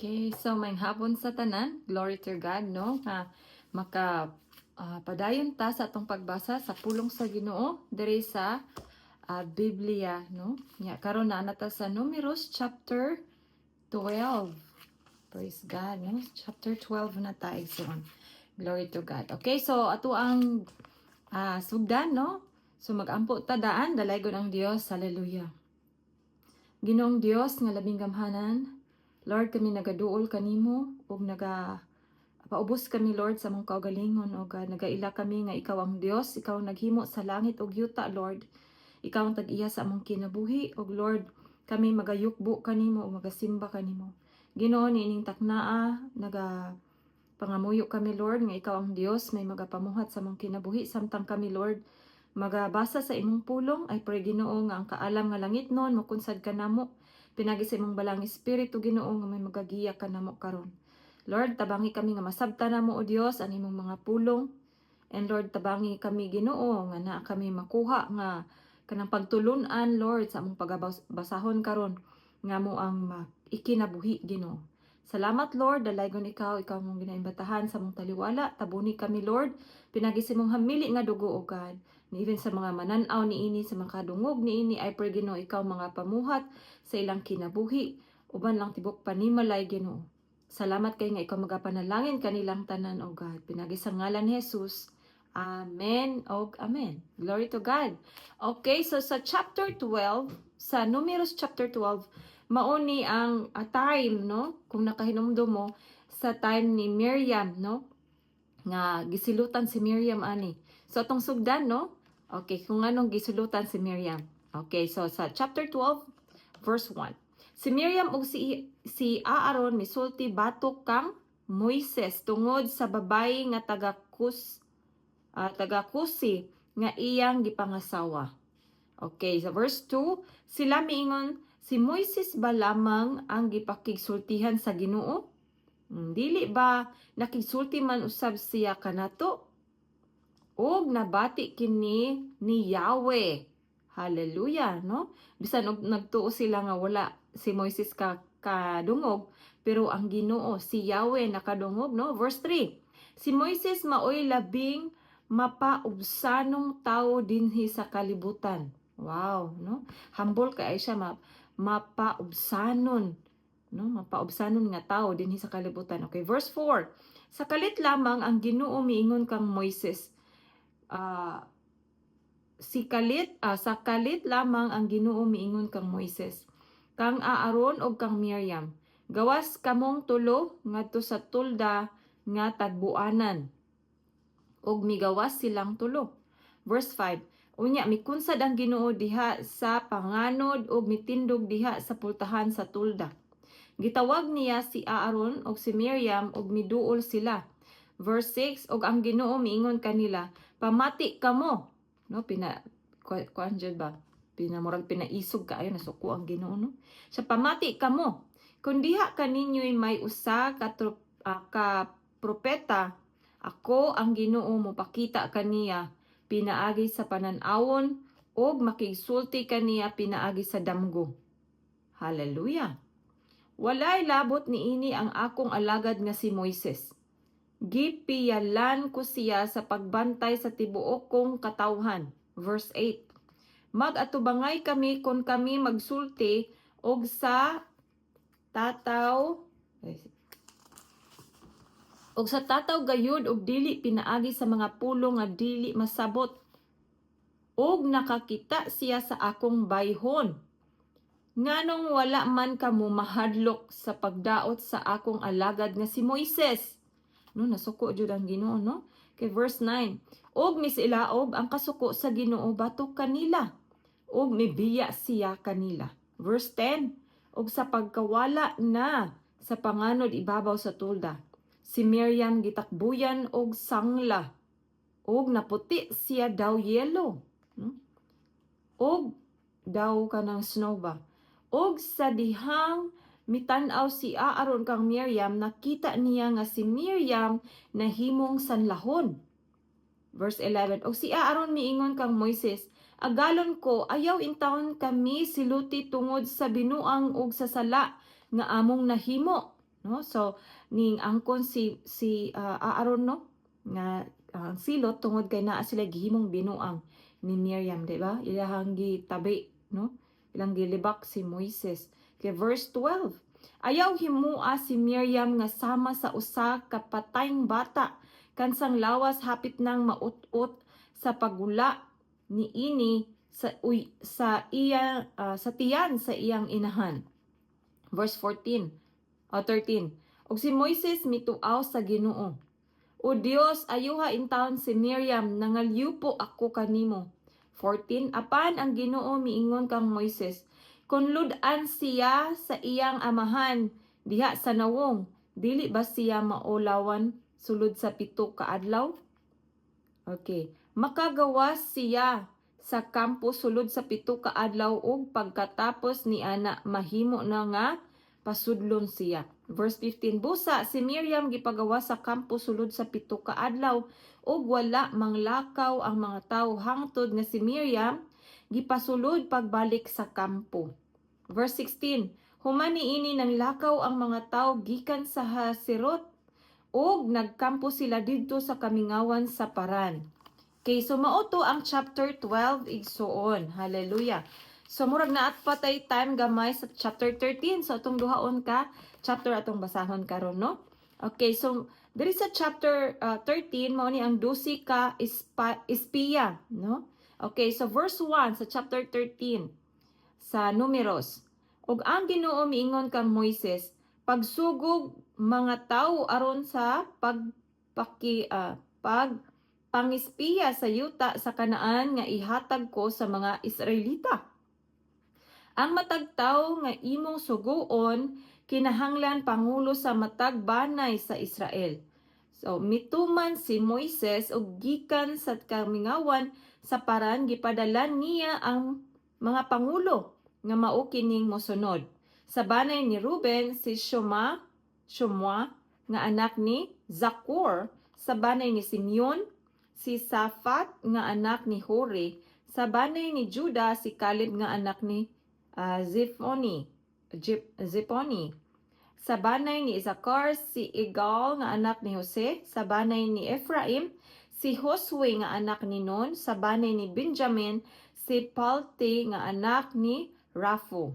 Okay, so maayong hapon sa tanan. Glory to God, no? Nga maka padayon ta sa atong pagbasa sa pulong sa Ginoo diri sa Biblia, no? Nya karon naa na ta sa Numeros chapter 12. Praise God, no? Chapter 12 na ta, igsoon. Glory to God. Okay, so ato ang sugdan, no? So magampo ta daan, dalaygon ang Dios. Hallelujah. Ginoong Dios nga labing gamhanan, Lord, kami nagaduol kanimo ug naga paubos kami, Lord, sa among kaugalingon o God. Nagaila kami nga ikaw ang Dios, ikaw ang naghimo sa langit ug yuta, Lord. Ikaw ang tag-iya sa among kinabuhi ug Lord, kami magayukbo kanimo ug magasimba kanimo. Ginoo, niining taknaa naga pangamuyo kami, Lord, nga ikaw ang Dios may magapamuhat sa among kinabuhi samtang kami, Lord, magabasa sa imong pulong. I pray, Ginoo, nga ang kaalam nga langitnon mokunsad kanamo pinagi sa imong Balaang Espiritu, Ginoo, nga may magagiya kanamo karon. Lord, tabangi kami nga masabtan namo, o Dios, ang imong mga pulong. And Lord, tabangi kami, Ginoo, nga naa kami makuha nga kanang pagtulunan, Lord, sa among pagabasahon karon nga mo ang ikinabuhi, Ginoo. Salamat, Lord, dalaygon ikaw, ikaw among ginaimbatahan sa among taliwala. Tabuni kami, Lord, pinagi sa imong hamili nga dugo, O God. Ni even sa mga mananaw niini, sa mga kadungog niini, I pray, Ginoo, ikaw mga pamuhat sa ilang kinabuhi uban lang tibok panimalay, Ginoo. Salamat kay nga ikaw magapanalangin kanilang tanan, O God. Pinagi sa ngalan ni Jesus. Amen og amen. Glory to God. Okay, so sa chapter 12, sa Numeros chapter 12, mao ni ang time, no? Kung nakahinumdum mo sa time ni Miriam, no? Nga gisilutan si Miriam ani. So atong sugdan, no? Okay, kung anong gisulutan si Miriam. Okay, so sa chapter 12, verse 1. Si Miriam ug si Aaron misulti batok kang Moises tungod sa babayi nga taga Kusi nga iyang gipangasawa. Okay, sa verse 2, sila miingon, "Si Moises ba lamang ang gipakigsultihan sa Ginoo? Dili ba nakigsulti man usab siya kanato?" Ug nabati kini ni Yahweh. Hallelujah, no? Bisan og nagtuo sila nga wala si Moises ka kadungog, pero ang Ginoo, si Yahweh, nakadungog, no? Verse 3. Si Moises maoy labing mapaubsanong tao dinhi sa kalibutan. Wow, no? Humble kay siya, mapaubsanon, no? Mapaubsanon nga tao dinhi sa kalibutan. Okay, verse 4. Sa kalit lamang ang Ginoo miingon kang Moises, sa kalit lamang ang Ginoo miingon kang Moises, kang Aaron ug kang Miriam, "Gawas kamong tulo ngadto sa tolda nga tagbuanan." Ug migawas silang tulo. Verse 5. Unya mikunsad ang Ginoo diha sa panganod ug mitindog diha sa pultahan sa tolda. Gitawag niya si Aaron ug si Miriam ug miduol sila. Verse 6, ug ang Ginoo miingon kanila, "Pamati kamo." No, pina kuan jud ba? Pinamurag pinaisog kaayo, nasuko ang Ginoo, no. Siya, "Pamati kamo. Kung diha kaninyo'y may usa ka propeta, ako ang Ginoo mopakita kaniya pinaagi sa panan-awon ug makigsulti kaniya pinaagi sa damgo." Hallelujah. "Walay labot niini ang akong alagad nga si Moises. Gipiyalan ko siya sa pagbantay sa tibuok kong katawhan." Verse 8. "Mag-atubangay kami kung kami magsulti og sa tataw gayud og dili pinaagi sa mga pulong nga dili masabot. Og nakakita siya sa akong bayhon. Nganong wala man kamo mahadlok sa pagdaot sa akong alagad nga si Moises?" No, nasuko jud ang Ginoo, no? Kay verse 9. Ug misilaob ang kasuko sa Ginoo batok kanila. Ug mibiya siya kanila. Verse 10. Ug sa pagkawala na sa panganod ibabaw sa tolda, si Miriam gitakbuyan og sangla. Ug naputi siya daw yelo. No? Og daw kanang snow ba? Ug sa dihang mitan-aw si Aaron kang Miriam, nakita niya nga si Miriam nahimong sanlahon. Verse 11, og si Aaron miingon kang Moises, "Agalon ko, ayaw intawon kami siluti tungod sa binuang ug sa sala nga among nahimo." no? So ning angkon si Aaron, no, nga ang silot tungod kay naa sila gihimong binuang ni Miriam, di ba? Ilahang gitabi, no? Ilang gilibak si Moises. Kay verse 12, "Ayaw himua si Miriam nga sama sa usa ka patayng bata kansang lawas hapit nang maut-ot sa pagula niini sa uy, sa iya sa tiyan sa iyang inahan." Verse 14 o 13. "Ug si Moises mituaw sa Ginoo, 'O Dios, ayuha intawon si Miriam, nangalyupo ako kanimo.'" 14. Apan ang Ginoo miingon kang Moises, 'Kun lud-an siya sa iyang amahan diha sa nawong, dili ba siya maulawan sulod sa 7 ka adlaw?" Okay. "Makagawas siya sa kampo sulod sa 7 ka adlaw ug pagkatapos ni ana mahimo na nga pasudlon siya." Verse 15, "Busa si Miriam gipagawas sa kampo sulod sa 7 ka adlaw ug wala manglakaw ang mga tawo hangtod nga si Miriam gipasulod pagbalik sa kampo." Verse 16, "Human niini nanglakaw ang mga tawo gikan sa Haserot ug nagkampo sila didto sa kamingawan sa Paran." Okay, so mao to ang chapter 12, igsuon. Hallelujah. So murag naa pa tay time gamay sa chapter 13. So atong duhaon ka chapter atong basahon karon, no? Okay, so diri sa chapter 13, mao ni ang 12 ka espiya, no? Okay, so verse 1 sa chapter 13 sa Numeros. "Ug ang Ginoo miingon kang Moises, pagsugog mga tawo aron sa pagpaki pag pangispiya sa yuta sa Kanaan nga ihatag ko sa mga Israelita. Ang matag tawo nga imong suguon kinahanglan pangulo sa matag banay sa Israel." So mituman si Moises ug gikan sa kamingawan sa Paran gipadalan niya ang mga pangulo nga mao kining mosunod. Sa banay ni Ruben, si Shoma nga anak ni Zakur. Sa banay ni Simeon, si Safat nga anak ni Hori. Sa banay ni Juda, si Caleb nga anak ni Ziponi. Sa banay ni Isakar, si Igal nga anak ni Jose. Sa banay ni Ephraim, si Josue nga anak ni Nun. Sa banay ni Benjamin, si Palti nga anak ni Rafu.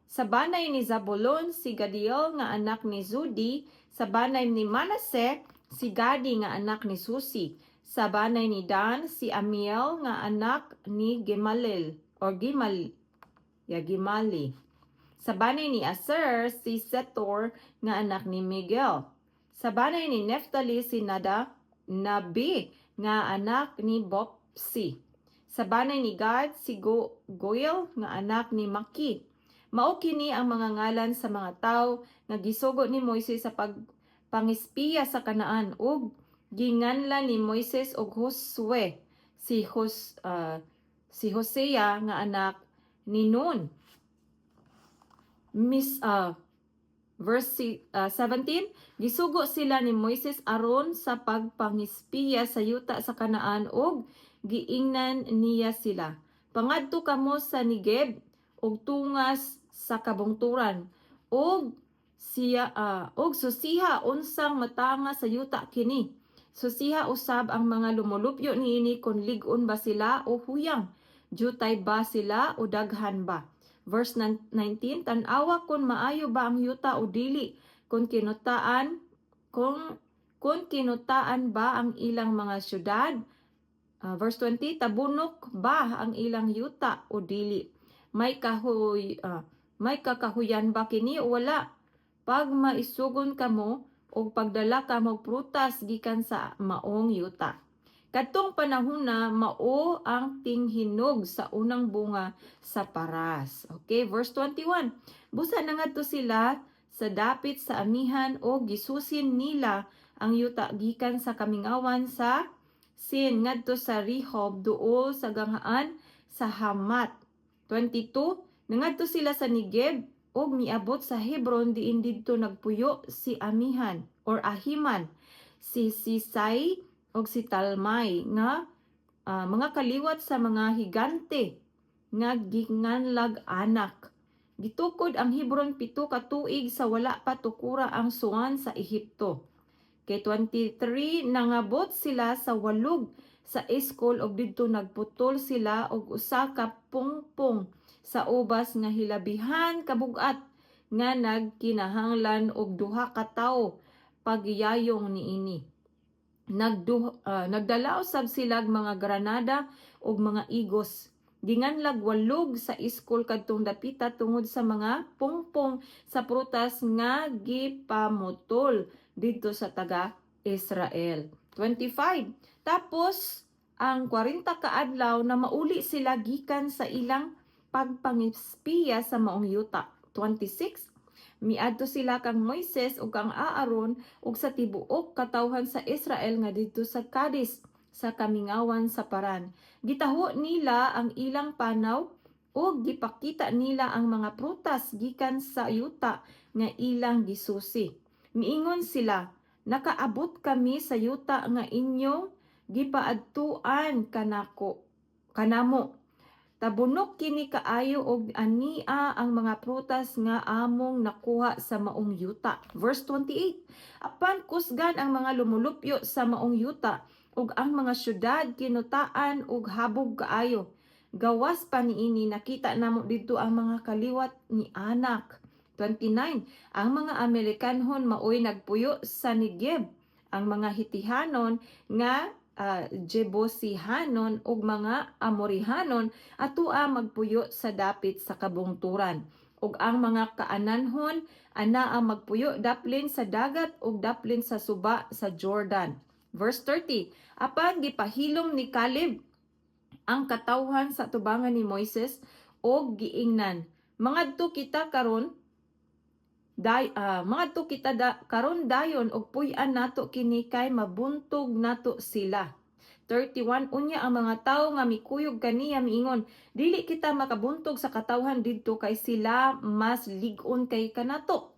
Sa banay ni Zabulon, si Gadiel nga anak ni Zudi. Sa banay ni Manase, si Gadi nga anak ni Susi. Sa banay ni Dan, si Amiel nga anak ni Gemalil or Gimal ya Gimali. Sa banay ni Aser, si Setor nga anak ni Miguel. Sa banay ni Neftali, si Nada Nabi nga anak ni Bopsi. Sa banay ni Gad, si Goel nga anak ni Maki. Mao kini ang mga ngalan sa mga tawo nga gisugo ni Moises sa pagpangispiya sa Kanaan ug ginganlan ni Moises og Josue si Hosea nga anak ni Nun. Miss verse 17, "Gisugo sila ni Moises aron sa pagpangispiya sa yuta sa Kanaan ug giingnan niya sila, 'Pangadto kamo sa Negev ug tungas sa kabungturan ug siya ug susiha unsang matanga sa yuta kini. Susiha usab ang mga lumulupyo niini kung lig-on ba sila o huyang, jutay ba sila o daghan ba.'" Verse 19, "Tan-awa kung maayo ba ang yuta o dili, kung kinutaan ba ang ilang mga syudad." Verse 20, "Tabunok ba ang ilang yuta o dili? May kakahuyan ba kini o wala? Pag maisugon kamo og pagdala kamo og prutas gikan sa maong yuta." Kadtong panahona mao ang tinghinog sa unang bunga sa paras. Okay, verse 21. "Busa nangadto sila sa dapit sa amihan o gisusin nila ang yuta gikan sa kamingawan sa Sin ngadto sa Rehob duol sa ganghaan sa Hamat." 22. "Nangadto sila sa Negev ug miabot sa Hebron diin didto nagpuyo si Amihan or Ahiman, si Sisai ug si Talmai nga mga kaliwat sa mga higante nga ginganlag Anak." Gitukod ang Hebron 7 ka tuig sa wala pa tukura ang Zoan sa Ehipto. Kay 23, nangabot sila sa walog sa Eshcol ug didto nagputol sila og usa ka pungpong sa ubas nga hilabihan kabugat nga nagkinahanglan og duha ka tawo pagyayong niini. Nagdala usab sila mga granada ug mga igos. Ginganlag walog sa Eshcol kadtong dapita tungod sa mga pungpong sa prutas nga gipamutol didto sa taga Israel. 25. Tapos ang 40 ka adlaw na mauli sila gikan sa ilang pagpangispiya sa maong yuta. 26. Miadto sila kang Moises ug kang Aaron ug sa tibuok katawhan sa Israel nga didto sa Kadesh sa kamingawan sa Paran. Gitaho nila ang ilang panaw ug gipakita nila ang mga prutas gikan sa yuta nga ilang gisusi. Miingon sila, "Nakaabot kami sa yuta nga inyong gipaadtuan kanamo. Tabunok kini kaayo og ania ang mga prutas nga among nakuha sa maong yuta." Verse 28. Apan kusgan ang mga lumulupyo sa maong yuta ug ang mga syudad kinutaan og habog kaayo. Gawas pa niini, nakita namo didto ang mga kaliwat ni Anak. 29. Ang mga Amerikanhon maoy nagpuyo sa Negev. Ang mga Hitihanon nga Jebusihanon ug mga Amorihanon atua magpuyo sa dapit sa kabungturan. Ug ang mga Kaananhon anaa magpuyo daplin sa dagat ug daplin sa suba sa Jordan. Verse 30. Apan gipahilom ni Caleb ang katawhan sa tubangan ni Moises og giingnan, "Mangadto kita karon dayon og puy-an nato kini kay mabuntog nato sila." 31. Unya ang mga tawo nga mikuyog kaniya miingon, "Dili kita makabuntog sa katawhan didto kay sila mas lig-on kay kanato."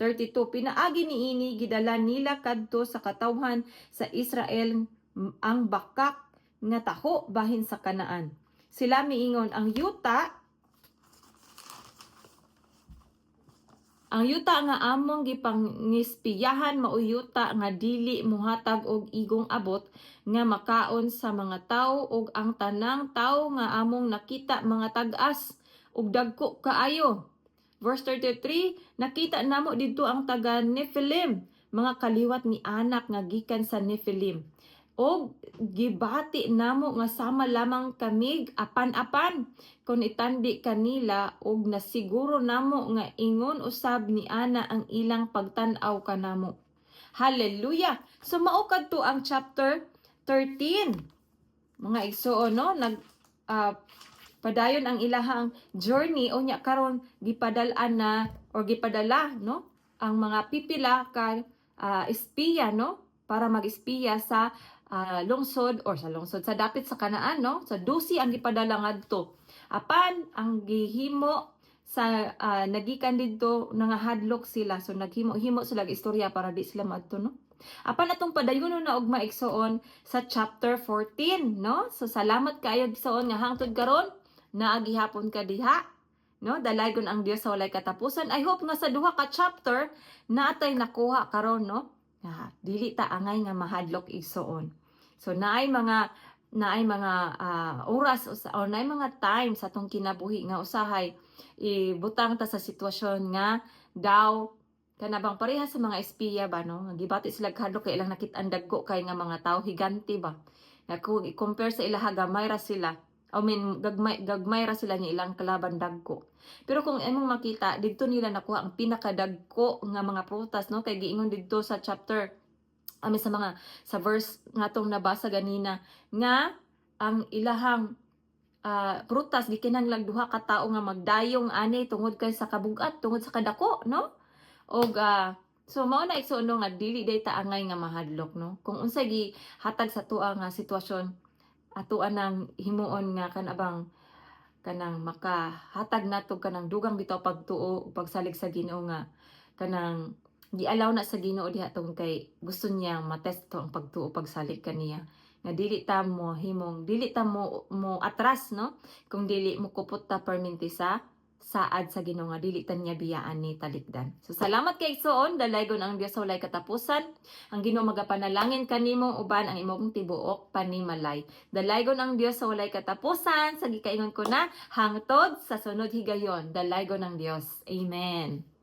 32. Pinaagi niini gidala nila kadto sa katawhan sa Israel ang bakak nga taho bahin sa Kanaan. Sila miingon, "Ang yuta nga among gipangispiyahan maoy yuta nga dili mohatag og igong abot nga makaon sa mga tawo ug ang tanang tawo nga among nakita mga tag-as ug dagko kaayo." Verse 33, nakita namo didto ang taga Nephilim, mga kaliwat ni Anak nga gikan sa Nephilim. Og gibati namo nga sama lamang kamig apan-apan kon itandi kanila og nasiguro namo nga ingon usab ni ana ang ilang pagtan-aw kanamo. Hallelujah. So mao kadto ang chapter 13. Mga igsuon, no, nag padayon ang ilahang journey, unya karon gipadal-an na or gipadala, no, ang mga pipila ka espiya, no, para mag-espiya sa lungsod or sa lungsod sa dapit sa Kanaan, no. Sa 12 ang gipadala ngadto, apan ang gihimo sa nagikan didto, nangahadlok sila, so naghimo-himo sila og istorya para di sila maadto, no. Apan atong padayonon na ugma, igsoon, sa chapter 14, no. So salamat kaayo, igsoon, nga hangtod karon naa gihapon ka diha, no. Dalaygon ang Dios sa walay katapusan. I hope nga sa duha ka chapter naatay nakuha karon, no, nga dili ta angay nga mahadlok, igsoon. So naay mga oras or naay mga time sa atong kinabuhi nga usahay ibutang ta sa sitwasyon nga daw kana bang pareha sa mga espiya ba, no, nga gibati sila kahadlok kay ilang nakit-an dagko kay nga mga tawo, higante ba, nga kung i-compare sa ilaha gamay ra sila, I mean, gagmay gagmay ra sila nga ilang kalaban dagko. Pero kung imong makita didto nila nakuha ang pinakadagko nga mga prutas, no, kay giingon didto sa chapter, I mean, sa mga sa verse nga atong nabasa ganina nga ang ilahang prutas gikinahanglan duha ka tawo nga magdayong ani tungod kay sa kabugat, tungod sa kadako, no. Og so mao na, igsoon, no, nga dili day ta angay nga mahadlok, no. Kung unsay gihatag sa atoa nga sitwasyon, atoa nang himuon nga kana bang kanang makahatag nato kanang dugang bitaw pagtuo ug pagsalig sa Ginoo nga kanang gialaw na sa Ginoo diha tungod kay gusto niya matest to ang pagtuo, pagsalig kaniya, nga dili ta mo himong dili ta mo mo atras, no, kung dili mo kupot ta perminti sa Saad sa Ginoo nga dili ta niya biyaan ni talikdan. So salamat kay igsoon, dalaygon ang Dios sa walay katapusan. Ang Ginoo magapanalangin kanimo uban ang imong tibuok panimalay. Dalaygon ang Dios sa walay katapusan. Sa gikaingon ko na hangtod sa sunod higayon. Dalaygon ang Dios. Amen.